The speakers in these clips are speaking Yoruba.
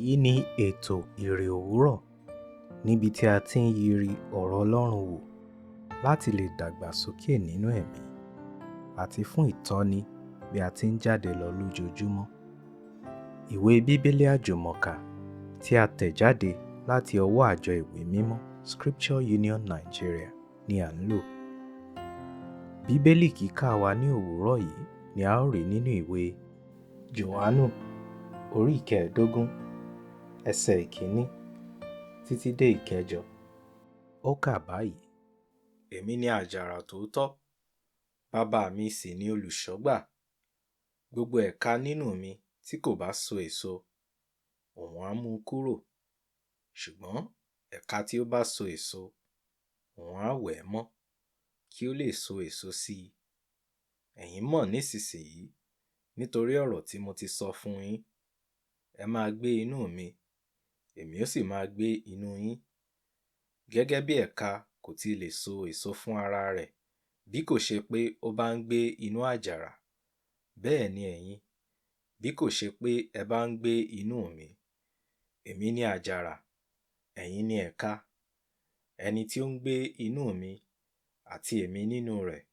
Èyí ni ètò Ìrè Òwúrọ̀ níbi tí a ti ń yiri ọ̀rọ̀ Ọlọ́run wò láti lè dàgbàsókè nínú ẹ̀mí àti fún ìtọ́ni bí a ti ń jáde lọ lójoojúmọ́. Ìwé Bíbélì Àjùmọ̀kà tí a tẹ̀ jáde láti ọwọ́ àjọ ìwé mímọ́ Scripture Union Nigeria ni à ń lò. Bíbélì kíkà wa ní òwúrọ̀ yìí ni a ó rí nínú ìwé Jòhánù orí 15 ẹsẹ̀ 1 títí dé 8. Ó kà báyìí: Èmi ni àjàrà tòótọ́, bàbá mi sì ni olùṣọ́gbà. Gbogbo ẹ̀ka nínú mi tí kò bá so èso, òun á mú un kúrò. Ṣùgbọ́n ẹ̀ka tí ó bá so èso, òun á wẹ̀ ẹ́ mọ́, kí ó lè so èso sí i. Ẹ̀yin mọ̀ nísinsìnyí nítorí ọ̀rọ̀ tí mo ti sọ fún yín. Ẹ máa gbé inú mi, èmi ó sì máa gbé inú yín. Gẹ́gẹ́ bí ẹ̀ka kò ti lè so èso fún ara rẹ̀ bí kò ṣe pé ó bá ń gbé inú àjàrà, bẹ́ẹ̀ ni ẹ̀yin, bí kò ṣe pé ẹ bá ń gbé inú mi. Èmi ni àjàrà, ẹ̀yin ni ẹ̀ka. Ẹni tí ó ń gbé inú mi àti èmi nínú rẹ̀,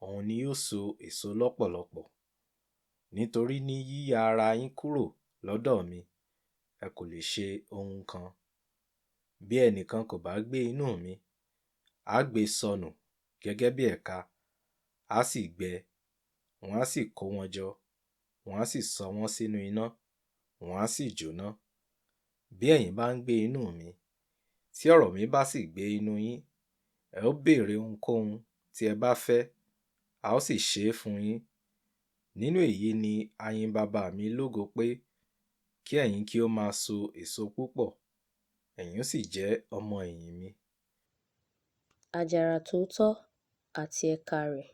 òun ni yóò so èso lọ́pọ̀lọpọ̀. Nítorí ní yíya ara yín kúrò lọ́dọ̀ mi, ẹ kò lè ṣe ohun kan. Bí ẹnìkan kò bá gbé inú mi, á gbé sọnù gẹ́gẹ́ bí ẹ̀ka, á sì gbẹ, wọ́n á sì kó wọn jọ, wọ́n á sì sọ wọ́n sínú iná, wọ́n á sì jóná. Bí ẹ̀yin bá ń gbé inú mi, tí ọ̀rọ̀ mi bá sì gbé inú yín, ẹ ó béèrè ohunkóhun tí ẹ bá fẹ́, a ó sì ṣe é fún yín. Nínú èyí ni a yin Baba mi lógo pé kí ẹ̀yin kí ó máa so èso púpọ̀, ẹ̀yin ó sì jẹ́ ọmọ ẹ̀yìn mi. Àjàrà tòótọ́ àti ẹ̀ka rẹ̀.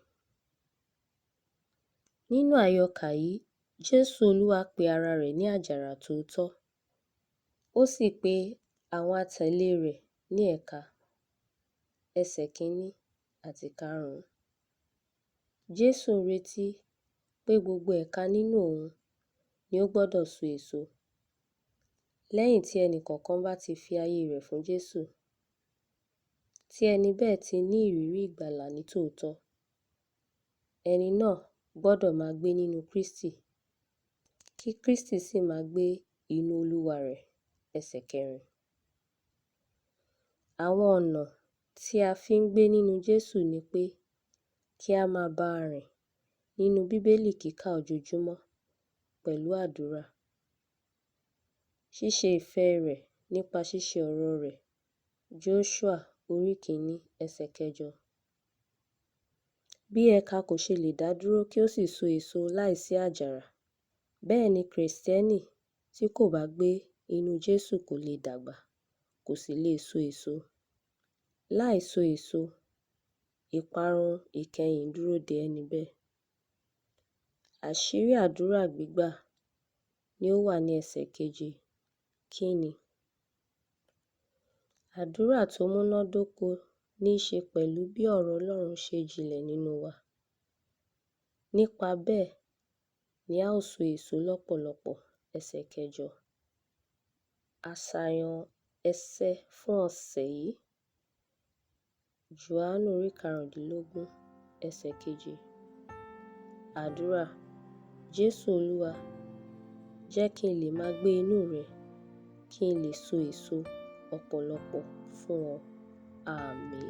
Nínú àyọkà yìí, Jésù Olúwa pe ara rẹ̀ ní àjàrà tòótọ́, ó sì pe àwọn atẹ̀lé rẹ̀ ní ẹ̀ka. Ẹsẹ̀ 1 àti 5. Jésù ń retí pé gbogbo ẹ̀ka nínú òun ni ó gbọ́dọ̀ so èso. Lẹ́yìn tí ẹnìkọ̀ọ̀kan bá ti fi ayé rẹ̀ fún Jésù, tí ẹni bẹ́ẹ̀ ti ní ìrírí ìgbàlà ní tòótọ́, ẹni náà gbọ́dọ̀ máa gbé nínú Krístì, kí Krístì sì máa gbé inú Olúwa rẹ̀. Ẹsẹ̀ 4. Àwọn ọ̀nà tí a fi ń gbé nínú Jésù ni pé kí á máa bá a rìn nínú Bíbélì kíkà ojoojúmọ́ pẹ̀lú àdúrà. Ṣíṣe ìfẹ́ rẹ̀ nípa ṣíṣe ọ̀rọ̀ rẹ̀. Jóṣúà orí 1 ẹsẹ̀ 8. Bí ẹ̀ka kò ṣe lè dá dúró kí ó sì so èso láìsí àjàrà, bẹ́ẹ̀ ni Kìrìsìtẹ́nì tí kò bá gbé inú Jésù kò lè dàgbà, kò sì lè so èso. Láì so èso, ìparun ìkẹyìn dúró de ẹni bẹ́ẹ̀. Àṣírí àdúrà gbígbà ni ó wà ní ẹsẹ̀ 7. Kí ni? Àdúrà tó múnádóko ní í ṣe pẹ̀lú bí ọ̀rọ̀ Ọlọ́run ṣe jinlẹ̀ nínú wa. Nípa bẹ́ẹ̀ ni a ó so èso lọ́pọ̀lọpọ̀. Ẹsẹ̀ 8. Àṣàyàn ẹsẹ̀ fún ọ̀sẹ̀ yìí. Jòhánù orí 15 ẹsẹ̀ 7. Àdúrà. Jésù Olúwa, jẹ́ kí n lè máa gbé inú rẹ, kí n lè so èso ọ̀pọ̀lọpọ̀ fún ọ. Àmín.